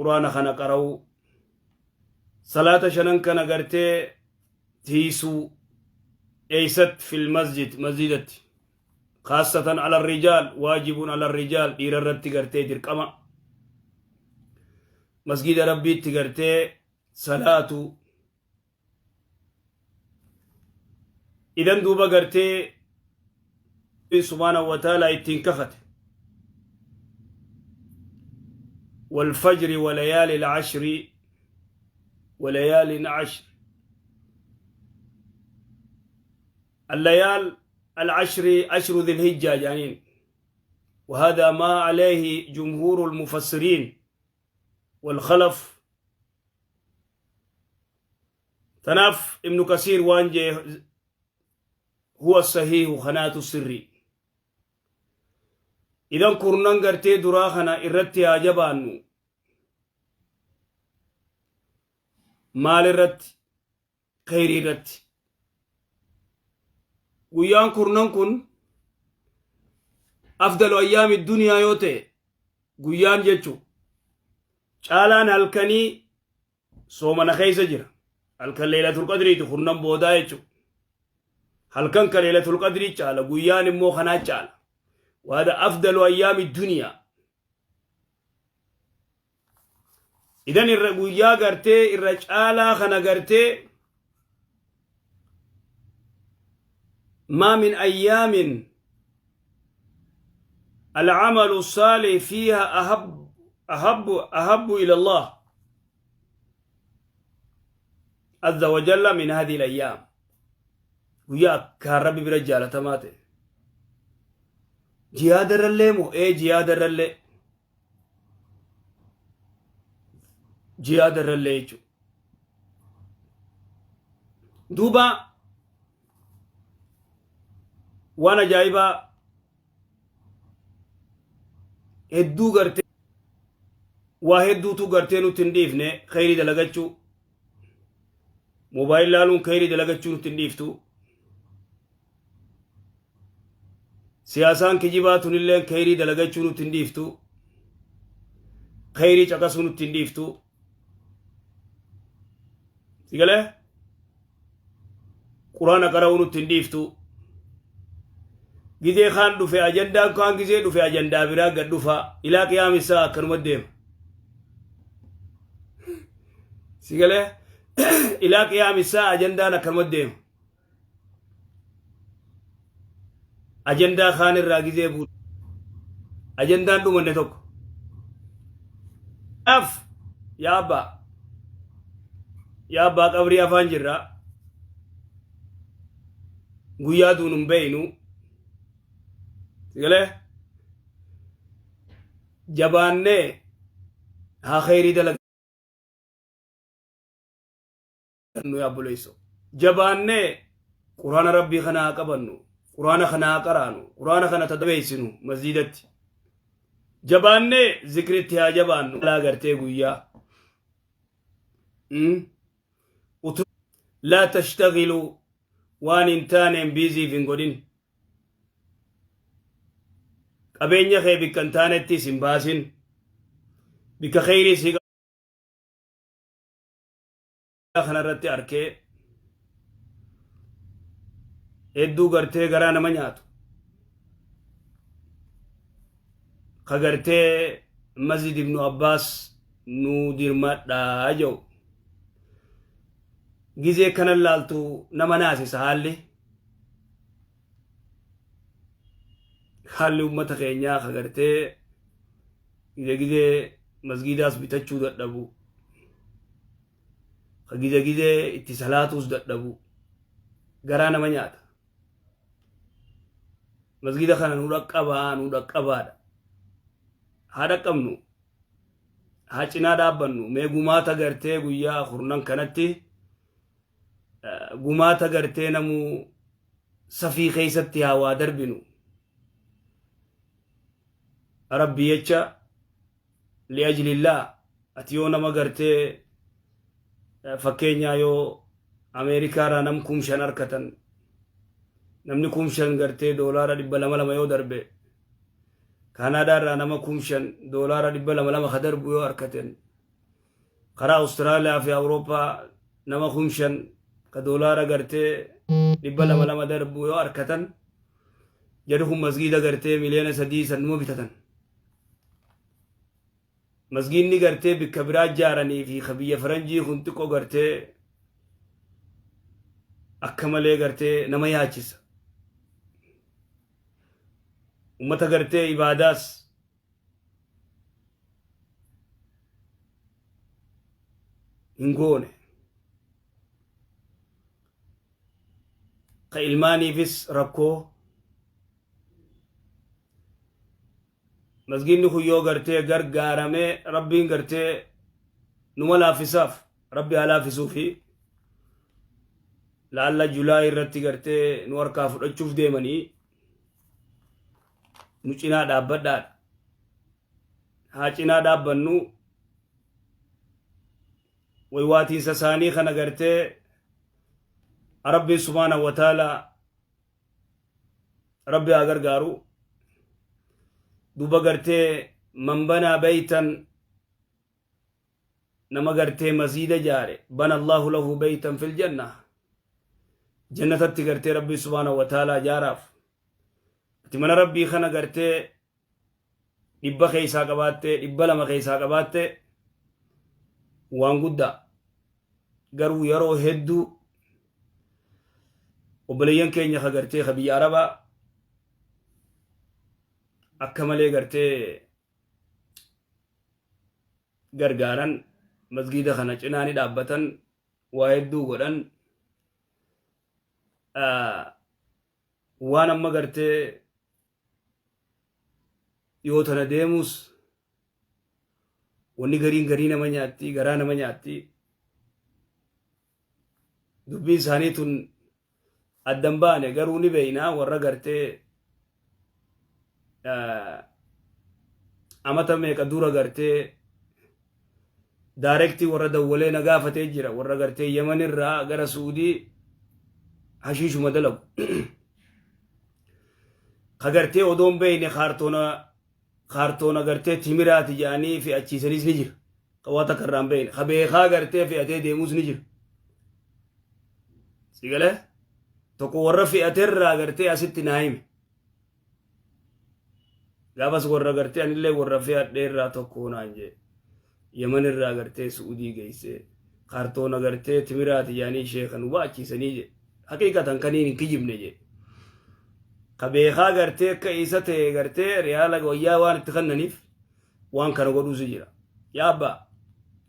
Quraana kana qara'uu, salaata shanan kana gartee tiisuu, eeysatti? Fil masjid, masjidatti. Khaasatan ala rijaal, waajibun ala rijaal, dhiira irratti gartee dirqama masjida Rabbiitti gartee salaatu. Idan duuba gartee subhaanahu wa ta'ala ittiin kakate, والفجر وليالي العشر وليال عشر. الليال العشر عشر ذي الهجة جانين، وهذا ما عليه جمهور المفسرين والخلف. Tanaaf Ibnu Kasiir waan jee, huwa sahiihu, kanaatu sirri. Idan kurnan gartee duraa kana irratti haa jabaannu. Maal irratti? Kheyrii irratti. Guyyaan kurnan kun afdalu ayyaami duniyaa yoo ta'e, guyyaan jechu caalaan halkanii soomana keessa jira. Halkan Leeylatul Qadriiti kurnan boodaa jechuudha. Halkan ka Leeylatul Qadrii caala, guyyaan immoo kanaa caala. Waada afdalu ayyaami duniyaa. Idan irra guyyaa gartee irra caalaa kana gartee maa min ayyaamin alcamalu saalih fiiha ahab ahabbu ahabbu ila Allah azza wa jalla min hadhihi al-ayyaam. Guyyaa akkaan Rabbi bira jaalatamaa ta'e jihaada irrallee moo? Ee, jihaada irrallee, jihaada irrallee jechuudha. Duuba waan ajaa'ibaa hedduu gartee waa hedduutu gartee nutti hin dhiifne. Kheyrii dalagachuu, moobaayil laaluun kheyrii dalagachuu nutti hin dhiiftu. Siyaasaan kijibaa tunilleen kheyrii dalagachuu nutti hin dhiiftu. Kheyrii caqasuu nutti hin dhiiftu. Sigalee Quraana qara'uu nutti hin dhiiftu. Gizee kaan dhufe ajandaan kaan, gizee dhufe ajandaa biraa gad dhufa, ilaa qiyaam isaa akkanuma deema. Sigalee ilaa qiyaam isaa ajandaan akkanuma deema. Ajandaa kaan irraa gizee bu'u ajandaan dhumanne tokko. Kanaaf yaa abbaa, yaa abbaa, qabrii afaan jirra, guyyaa duun hin beeynu. Sigalee jabaannee haa kheyrii dalagannu. Yaa obboleesso, jabaannee Quraana Rabbii kana haa qabannu, Quraana kana haa qaraanu, Quraana kana tadabeessinu masjiidatti. Jabaannee zikritti haa jabaannu. Laa gartee guyyaa laa tashtagilu, waan hin taaneen biiziif hin godhin. Qabeenya kee bikka hin taanettis hin baasin, bikka kheyrii si kanarratti arkee hedduu gartee garaa nama nyaatu ka gartee Masjid Ibnu Abbaas nu dirmadhaa jedhu. Gizee kana laaltu nama naasisa. Haalli ummata keenyaa ka gartee gizee gizee masgiidaas bitachuu dadhabu, ka gizee gizee itti salaatuus dadhabu, garaa nama nyaata. Masgiida kana nu dhaqqabaa, nu dhaqqabaadha. Haa dhaqqabnu, haa cinaa dhaabbannu. Mee gumaata gartee guyyaa kurnan kanatti gumaata gartee namuu safii keessatti haa waa darbinu. Rabbi jecha, li'ajlillah. Ati yoo nama gartee fakkeenyaa yoo Ameerikaarraa nam 5,000 harkatan, namni 5,000 gartee doolaara dhibba lama lama yoo darbe, Kaanaadaarraa nama 5,000 doolaara dhibba lama lama ka darbu yoo harkaten. Karaa Awustiraaliyaa fi Awurooppaa nama 5000 ka doolaara gartee 200 lama darbu yoo arkatan, jarri kun masgiida gartee miliyoona 3 san numa bitatan. Masgiidni gartee bikka biraa ijaaranii fi ka biyya faranjii kun xiqqoo gartee akka malee gartee nama yaachisa. Ummata gartee ibaadaas hin goone. Ka ilmaaniifis rakkoo. Masgiidni kun yoo gartee gargaaramee, Rabbiin gartee numa laaffisaaf, Rabbi haa laaffisuufi. Laalla July irratti gartee nu harkaa fudhachuuf deemanii, nu cinaa dhaabbadhaadha. Haa cinaa dhaabbannu. Waywaatiinsa isaanii kana gartee Rabbiin subhaanahu wa ta'ala Rabbi haa gargaaru. Duuba gartee man banaa baytan, nama gartee masjiida jaare, bana Allahu lahu baytan fil janna, jannatatti gartee Rabbi subhaanahu wa ta'ala jaaraaf. Ati mana Rabbii kana gartee 100 keessaa qabaattee, 200 keessaa qabaattee, waan guddaa. Garuu yeroo hedduu obboleeyyan keenya ka gartee ka biyya Arabaa akka malee gartee gargaaran, masgiida kana cinaa ni dhaabbatan, waa hedduu godhan. Waan amma gartee dhiyoo tana deemus wanni gariin garii nama nyaatti, garaa nama nyaatti. Dubbiin isaanii tun addan baane, garuu ni beeyna warra gartee amata meeqa dura gartee direct warra dawwalee na gaafatee jira, warra gartee Yamanirraa gara Suudii hashiishuma dalagu. Ka gartee odoon beeyne kaartoona kaartoona gartee timiraati jedhanii fe'achiisanis ni jira. Ka waa takka irraa hin beeyne. Ka beekaa gartee fe'atee deemus ni jira. Si galee? Tokko warra fe'aterraa gartee asitti naa hime. Gaafas warra gartee anillee warra fe'adhee irraa tokko naan jee. Yaman irraa gartee Su'udii geessee kaartoona gartee timiraati jedhanii ishee kan baachiisanii jee. Haqiiqatan kaniin hin kijibne jee. Ka beekaa gartee akka isa ta'e gartee riyaala wayyaa waan itti kennaniif waan kana godhuusu jira. Yaa abbaa,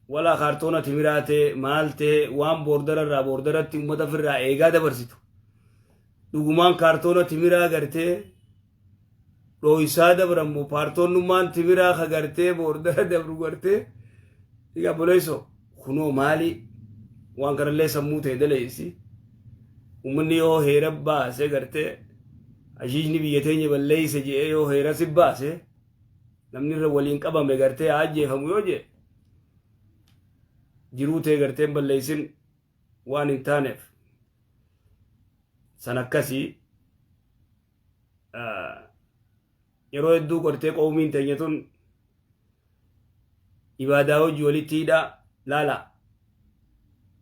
walaa kaartoona timiraa ta'e maal ta'e, waan boordara irraa boordaratti uummata ofirraa eegaa dabarsitu. Dhugumaan kaartoona timiraa gartee dhooysaa dabrammoo paartoonnummaan timiraa ka gartee boordara dabru gartee egaa boleessoo kunoo maali, waan kanallee sammuu ta'e daleessi. Uummanni yoo heera baase, gartee hashiishni biyya teenya balleeyse je'ee yoo heera si baase, namni irra waliin qabame gartee haa ajjeefamu yoo jee, jiruu ta'e gartee hin balleessin waan hin taaneef san akkasii. Yeroo hedduu gartee qoomiin teenya tun ibaadaa hojii walitti hidhaa laala.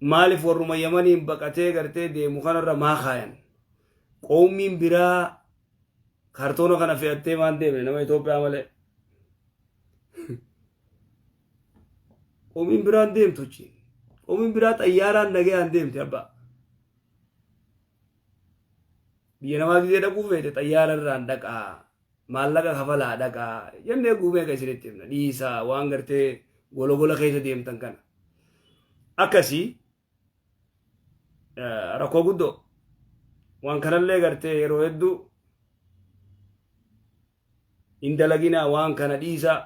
Maaliif warruma Yamaniin baqatee gartee deemu kanarra maa kaayan? Qoomiin biraa kaartoona kana fe'attee maan deemne nama Itoophiyaa malee? Qoomiin biraan deemtu achi. Qoomiin biraa xayyaaraan nagayaan deemte abbaa. Biyya namaa gizee dhaquu feete xayyaara irraan dhaqaa, maallaqa kafalaa dhaqaa jennee guumee kan isinitti himna. Dhiisaa waan gartee gola gola keessa deemtan kana. Akkasii rakkoo guddoo waan kanallee gartee yeroo hedduu hin dalaginaa, waan kana dhiisaa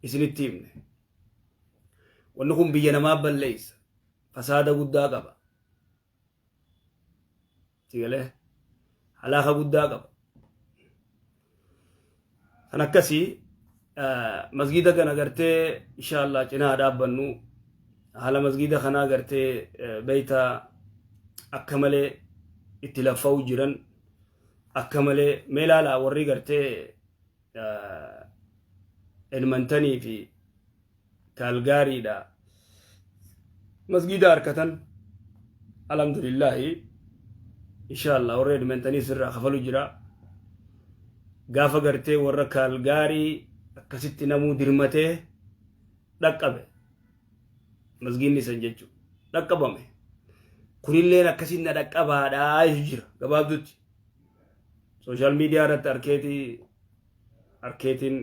isinitti himne. Wanni kun biyya namaa balleessa. Fasaada guddaa qaba. Sigalee halaaka guddaa qaba. Kan akkasii masgiida kana gartee inshallah cinaa dhaabbannu. Haala masgiida kanaa gartee beeyta akka malee itti laffa'u jiran, akka malee mee ilaalaa, warri gartee Edmontanii fi Kaalgaariidha. Masgiida harkatan, alhamdulillaahi. Insha Allah warra Edmontanii sirraa kafalu jira. Gaafa gartee warra Kaalgaarii akkasitti namuu dirmatee dhaqqabe, masgiinni san jechuudha dhaqqabame. Kunilleen akkasin na dhaqqabaadhaa jira. Gabaabdutti social media irratti arkeetii arkeetiin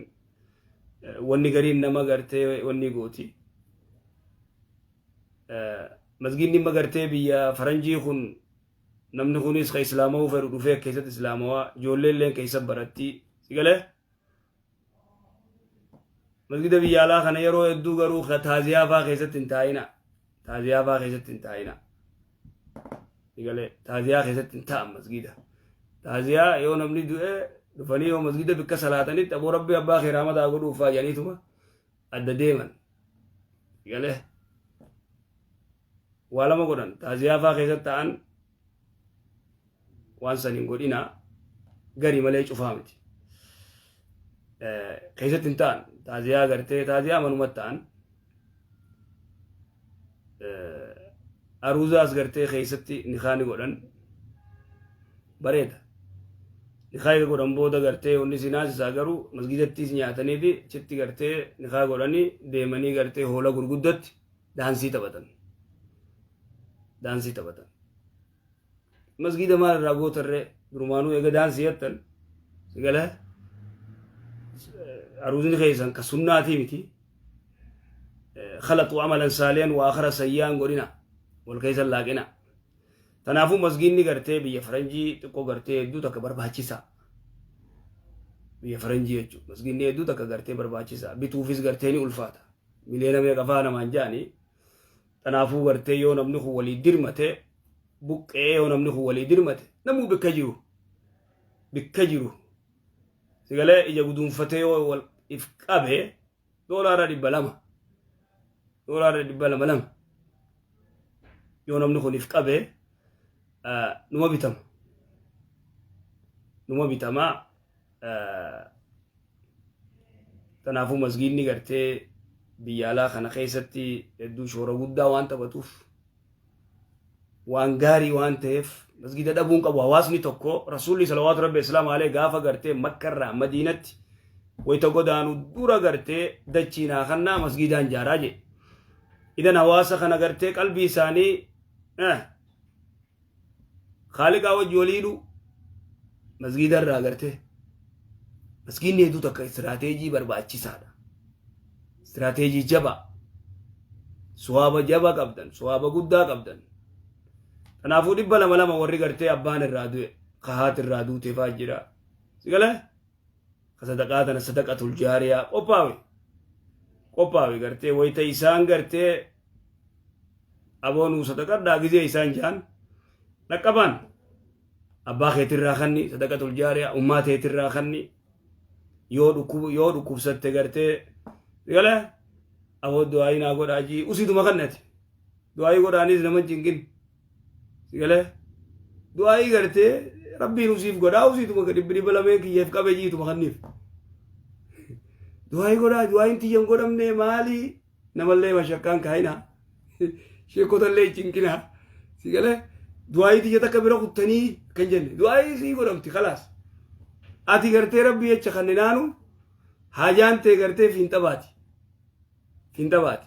wanni gariin nama gartee wanni gooti. Masgiinni imma gartee biyya faranjii kun namni kunis ka islaamawuu fedhu dhufee keessatti islaamawaa, ijoollee illee keessa baratti. Si galee? Masgida biyya alaa kana yeroo hedduu garuu ka taaziyaa faa keessatti hin taa'ina. Taaziyaa faa keessatti hin taa'ina. Si galee? Taaziyaa keessatti hin taa'an masgida. Taaziyaa yoo namni du'e dhufanii yoo masgida bikka salaatanitti, aboo rabbi abbaa kee raamataa godhuuf faa jedhaniituma adda deeman. Si galee? Waa lama godhan. Taaziyaa faa keessatti ta'an waan san hin godhina, gari malee cufaa miti. Keessatti hin ta'an taaziyaa, gartee taaziyaa manumatti ta'an. Aruuzaas gartee keessatti nikaa ni godhan, bareeda. Nikaa eega godhan booda gartee wanni si naasisaa garuu masgidattis nyaatanii fi achitti gartee nikaa godhanii deemanii gartee hoola gurguddatti daansii taphatan. Daansii taphatan. Masgida maal irraa gootarree durumaanuu eega daansii jettan? Si galee? Aruuzni keessan ka sunnaatii miti. خلطوا عملا صالحا وآخر سيئا godhina, wal keessan laaqina. Kanaafuu masgiinni gartee biyya faranjii xiqqoo gartee hedduu takka barbaachisaa. Biyya faranjii jechuudha. Masgiinni hedduu takka gartee barbaachisaa. Bituufis gartee ni ulfaata. Miliyoona meeqa faa namaan jaanii. Kanaafuu gartee yoo namni kun walii dirmate, buqqee yoo namni kun walii dirmate, namuu bikka jiru. Bikka jiru. Sigalee ija guduunfatee yoo wal if qabe, $200, $200 lama yoo namni kun if qabe, numa bitama. Numa bitamaa. Kanaafuu masgiidni gartee biyya alaa kana keessatti hedduu shoora guddaa waan taphatuuf, waan gaarii waan ta'eef, masgiida dhabuun qabu hawaasni tokko. Rasuulli salawaatu rabbi islaam alee gaafa gartee Makkarraa Madiinatti wayita godaanu dura gartee dachii naa kannaa, masgiidaan jaaraa jedhe. Idan hawaasa kana gartee qalbii isaanii Khaaliqaa wajji waliidhu masgiida irraa gartee masgiidni hedduu takka istiraateejii barbaachisaadha. Istiraateejii jabaa. Suwaaba jaba qabdan, suwaaba guddaa qabdan. Kanaafuu 200 lama warri gartee abbaan irraa du'e, kahaati irraa duute fa'aa jira. Si galee? Ka sadaqaa tana sadaqatul jaariyaa qophaawe. Qophaawe gartee wayita isaan gartee aboo nuu sadaqadhaa gizee isaan jaan dhaqqabaan, abbaa keetirraa kanni sadaqatul jaariyaa, ummaa teetirraa kanni, yoo dhukkubu yoo dhukkubsatte gartee galee aboo du'aayii naa godhaa jii usiituma kannati du'aayii godhaanis nama hin cinqin. Si galee? Du'aayii gartee rabbiin usiif godhaa, usiituma dhibbi dhibba lameen kiyyeef qabe jiituma kanniif du'aayii godhaa. Du'aayiin tiyya hin godhamne maalii namallee mashakkaan kaayina, sheekotallee hin cinqina. Si galee? Du'aayii tiyya takka bira kuttanii kan jenne, du'aayii sii godhamti kalaas. Ati gartee rabbii jecha kan naanu haajaan tee gartee fiinxabaati, fiinxabaati.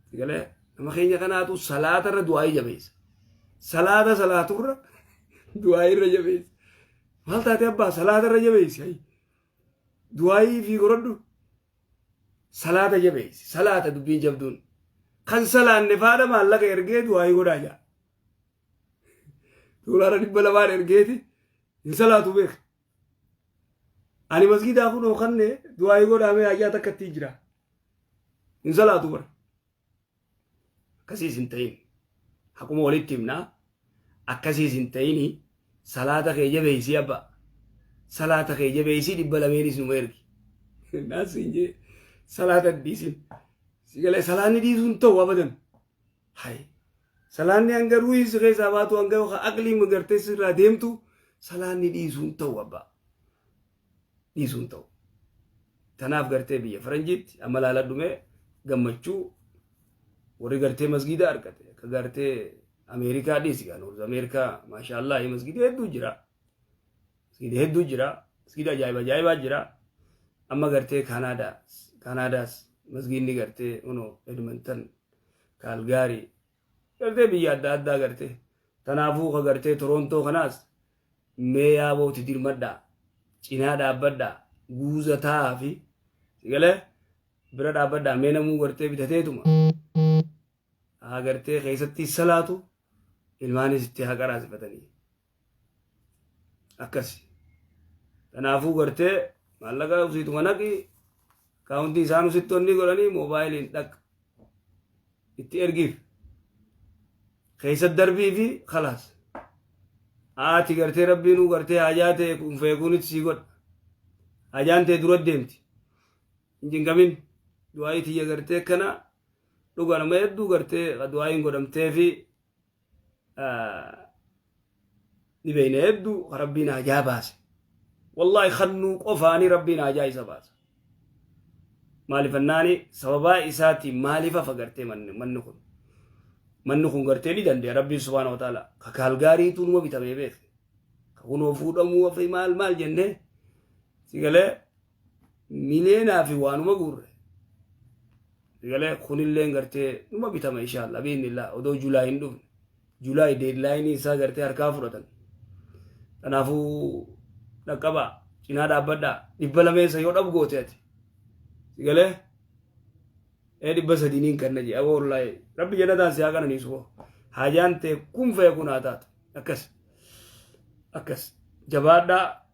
Si galee? Nama keenya kanaatu salaatarra du'aayii jabeessa. Salaata salaaturra du'aayii irra jabeessa. Maal taate abbaa, salaatarra jabeessi, du'aayii fi godhadhu, salaata jabeessi. Salaata dubbiin jabduun kan salaanne faadha maallaqa ergee du'aayii godhaa jaa. $200 ergeeti hin salaatu beek. Ani masgiidaa kun hookanne du'aayii godhaamee haajaa takka ittiin jira. Hin salaatu bara. Akkasiis hin ta'in. Haquma walitti himnaa. Akkasiis hin ta'ini, salaata kee jabeessii abbaa. Salaata kee jabeessii, dhibba lameenis numa ergi. Naas hin jee, salaata hin dhiisin. Si galee? Salaanni dhiisuun ta'u abadan. Hay. Salaanni hanga ruuhii si keessaa baatu, hanga aqlii gartee sirraa deemtu, salaanni dhiisuun ta'u abbaa. Dhiisuun ta'u. Tanaaf gartee biyya faranjiitti amma laaladhume gammachuu. Warri gartee masgiida argate akka gartee Ameerikaa dhiisi gaa, North Ameerikaa, maashaallah, masgiida hedduu jira. Masgiida hedduu jira. Masgiida ajaa'iba ajaa'ibaa jira. Amma gartee Kaanaadaa, Kaanaadaas masgiidni gartee uno Edmonton, Kaalgaarii, gartee biyya adda addaa gartee. Tanaafuu ka gartee Torontoo kanaas mee yaabooti dirmadhaa, cinaa dhaabbadhaa, guuza taa'aa fi sigalee bira dhaabbadhaa. Mee namuu gartee bitateetuma haa gartee keessatti salaatu, ilmaanis itti haa qaraasifatanii akkasi. Kanaafuu gartee maallaqa usiituma naqi, akkaawuntii isaan usitti onni godhanii moobaayiliin dhaq itti ergiif, keessa darbii fi khalaas. Haati gartee rabbiinuu gartee hajaa ta'e kun feekuunitti sii godha. Hajaan ta'e dura deemti. Hin cinqamin, du'aayii tiyya gartee kana dhuga nama hedduu gartee du'aayiin godhamtee fi ni beeyna hedduu rabbiin hajaa baase. Wallaahi kannuu qofaanii rabbiin hajaa isa baasa. Maalifannaani sababaa isaatiin maaliif hafa gartee manni kun? Manni kun gartee ni danda'a rabbiin subhaana wa ta'ala. Ka Kaalgaariitu numa bitamee beeke. Ka kunoo fuudhamuu hafe maal maal jennee si galee miliyeenaa fi waanuma guurre. Si galee kunilleen gartee numa bitama inshallah biiznillah odoo July hin dhufne. July deadline isaa gartee harkaa fudhatan. Kanaafuu dhaqqabaa, cinaa dhaabbadhaa. 200 yoo dhab goote ati. Si galee ee 300 niin kanna jee aboo, wallaahi rabbi jannataan si haa qananiisu hoo. Hajaan tee kun fee kun haa taatu. Akkas. Akkas. Jabaadhaa,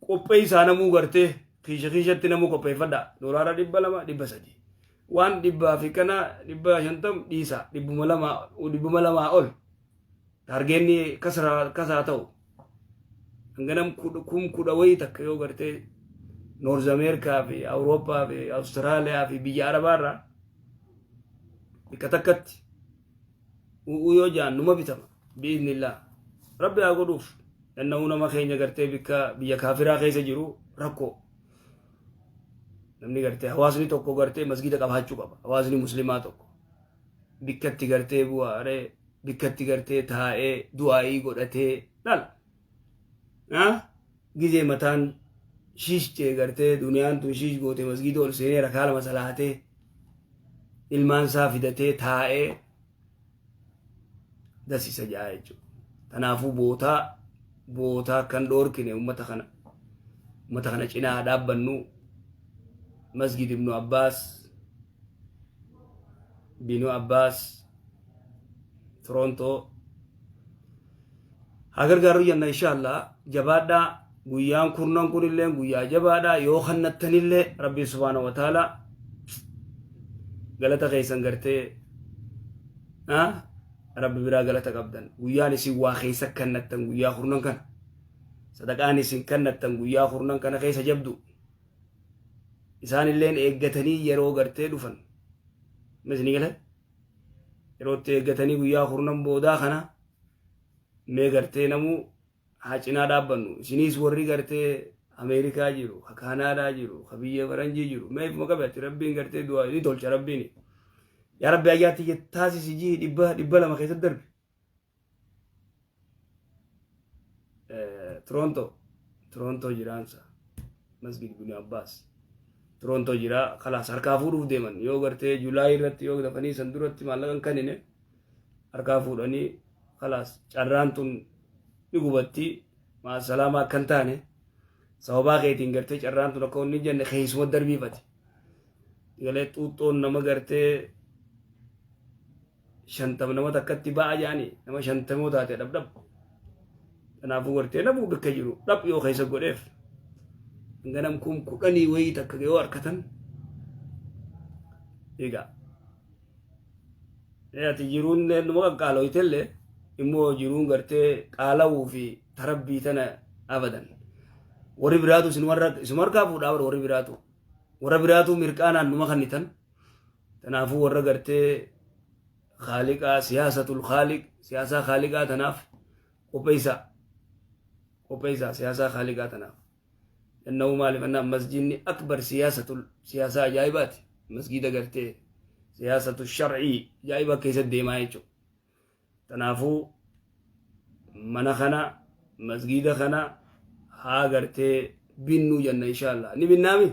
qopheessaa, namuu gartee kiisha kiishatti namuu qopheeffadhaa. Doolaara 200, 300. Waan dhibbaa fi kana 500 dhiisaa, 200, 200 ol. Targetni kasaa ta'u. Hanganam 10,000 wayii takka yoo gartee North Ameerikaa fi Awurooppaa fi Awustiraaliyaa fi biyya Arabaa irraa bakka takkatti u'uu yoo jaan numa bitama bi'iznillaa. Rabbi haa godhuuf. Danda'uu nama keenya gartee bikka biyya kaafiraa keessa jiru rakkoo. Namni gartee hawaasni tokko gartee masgida qabaachuu qaba. Hawaasni muslimaa tokko bikkatti gartee bu'aaree bikkatti gartee taa'ee du'aa'ii godhatee laal. Gizee mataan shiish jee gartee duniyaan tun shiish goote masgida ol seenee rakaa lama salaatee ilmaan isaa fidatee taa'ee dasisa ja'a jechuudha. Kanaafuu bootaa bootaa kan dhoorkine ummata kana cinaa dhaabbannu. Masgid Ibnu Abbaas, Binu Abbaas, Torontoo haa gargaaru jenna inshallah. Jabaadhaa, guyyaan kurnan kunillee guyyaa jabaadhaa. Yoo kannattanillee rabbi subhaana wa ta'ala galata keessan gartee rabbi biraa galata qabdan. Guyyaan isin waa keessa kannattan guyyaa kurnan kana, sadaqaan isin kannattan guyyaa kurnan kana keessa jabdu. Isaanilleen eeggatanii yeroo gartee dhufan misni gale yerootti eeggatanii guyyaa kurnan boodaa kana. Mee gartee namuu haa cinaa dhaabbannu. Isiniis warri gartee Ameerikaa jiru, ka Kaanaadaa jiru, ka biyya faranjii jiru, mee ifuma qabatti rabbiin gartee du'aa ni tolcha rabbiin. Yaa rabbi ayyaatti taasisi jii 200 keessatti darbi. Toronto, Toronto jiraansa Masgid Ibn Abbas Toronto jira. Kalaas harkaa fuudhuuf deeman yoo gartee July irratti yoo dafanii san duratti maallaqan kanine harkaa fuudhanii kalaas carraan tun ni gubatti. Maasalaama akka hin taane sababaa keetiin gartee carraan tun akka inni jenne keessuma darbiifati. Galee xuuxxoon nama gartee 50 nama takkatti ba'a jaani nama shantamoo taate dhabdhab. Kanaafuu gartee namuu bakka jiru dhab yoo keessa godheef ganam 10,000 wayii takka yoo harkatan egaa ati jiruun numa qaqqaaloytellee immoo jiruun gartee qaalawuu fi tarabbii tana abadan warri biraatu isin warra isuma harkaa fuudhaa warri biraatu warra biraatu mirqaanaan numa kannitan. Kanaafuu warra gartee khaaliqaa, siyaasatul khaaliq, siyaasaa khaaliqaa tanaaf qopheessaa, qopheessaa siyaasaa khaaliqaa tanaaf. Inna'uu maaliif annaan masjidni akbar siyaasatul siyaasaa ajaa'ibaati. Masjida gartee Siyaasatu shar'ii ajaa'iba keessa deemaa jechuudha. Kanaafuu mana kana, masgiida kana haa gartee binnuu jenna inshaallah. Ni binnaami?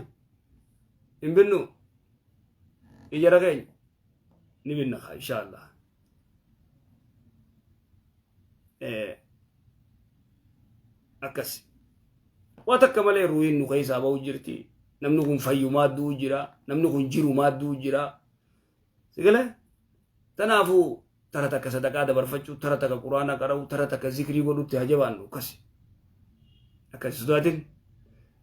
Hin binnu? Ijara keenya ni binna inshaallah. Akkas. Waa takka malee ruuhiin nu keessaa ba'u jirti. Namni kun fayyumaa du'u jira. Namni kun jirumaa du'u jira. Sigalee? Tanaafuu tara takka sadaqaa dabarfachuu, tara takka quraana qara'u, tara takka zikrii godhutti haa jabaannu akkasi. Akkasi sodaatin.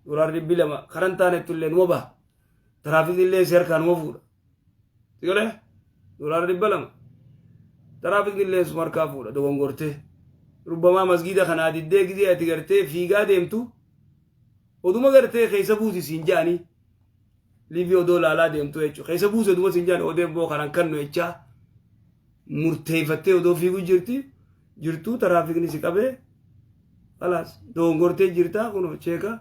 Doolaarri 200 karan taanettu illee numa baha. Taraafikni illee si harkaa numa fuudha. Sigalee? Doolaarri 200. Taraafikni illee suma harkaa fuudha dogongortee. Rubbamaa masgiida kanaa diddee gizee ati gartee fiigaa deemtu oduma gartee keessa buusi siin ja'anii liivii odoo laalaa deemtu jechuudha. Keessa buusi oduma siin ja'anii odee boo kanan kannu jechaa murteeffattee odoo fiiguu jirti jirtuu taraafikni si qabee khalaas dogongortee jirtaa kunoo cheeka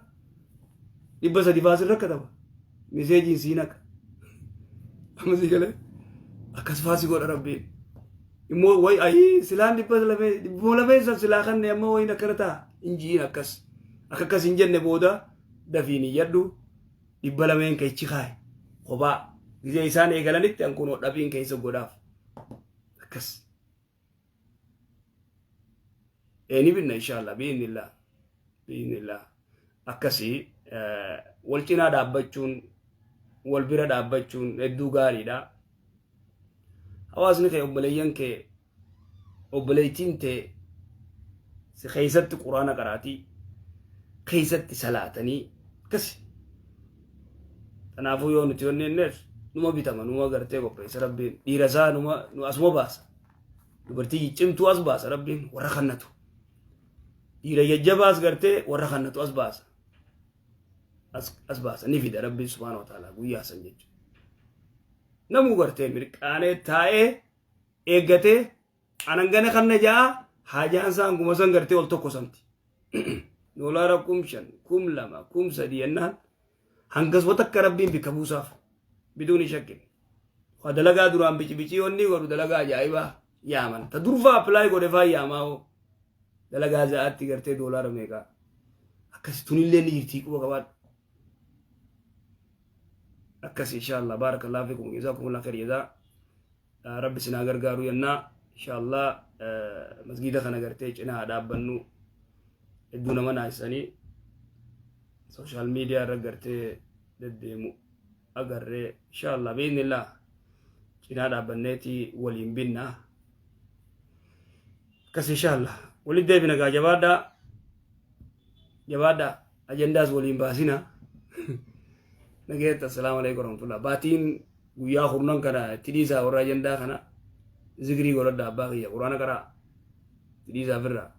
300 faa sirra kataba miseejiin sii naqa. Amma sii galee akkas faa si godha rabbiin. Immoo way ayii silaan dhibba lamee dhibbuma lamee san silaa kanne amma wayin akkana ta'a hin ji'iin akkas akka akkas hin jenne booda dafiin iyyadhu 200n keechi kaaye kophaa gizee isaan eegalanitti an kunoo dhabiin keessa godhaaf akkas. Ee ni binna inshallah bi'iznillah bi'iznillah akkasii wal cinaa dhaabbachuun wal bira dhaabbachuun hedduu gaariidha. Hawaasni kee obboleeyyan kee obboleettiin tee si keessatti quraana qaraatii keessatti salaatanii akkasi. Kanaafuu yoo nuti onneenneef numa bitama numa gartee qopheessa rabbiin dhiira isaa numa nu asuma baasa. Dubartii ciccimtuu as baasa rabbiin warra kannatu. Dhiira jajjabaas gartee warra kannatu as baasa. As baasa ni fida rabbiin subhaanahu wa ta'ala guyyaa san jechuudha. Namuu gartee mirqaanee taa'ee eeggatee anan gana kanna ja'a haajaan isaa hanguma san gartee ol tokko samti. Doolaara 5000, 2000, 3000 jennaan hangasuma takka rabbiin bikka buusaaf biduun hin shakkin. Waa dalagaa duraan bici bicii wanni godhu dalagaa ajaa'ibaa yaaman. Ta durfaa apply godhe faa yaamaa hoo. Dalagaa za'aatti gartee doolaara meeqaa. Akkasi tunillee ni jirtii quba qabaadhu. Akkasi inshallah baarakallahu fikum jazaakumullahu khayr jazaa. Rabbi isin haa gargaaru jennaa inshallah masgiida kana gartee cinaa haa dhaabbannu hedduu nama naasisanii social media irra gartee deddeemu agarree inshallah biiznillah cinaa dhaabbanneeti waliin binna akkas inshallah walitti deebina gaa jabaadhaa jabaadhaa ajandaas waliin baasina nageetta assalaamu alaikum warahmatullah baatiin guyyaa kurnan kana itti dhiisaa warra ajandaa kana zikrii godhadha abbaa kiyya quraana qaraa itti dhiisaa firraa.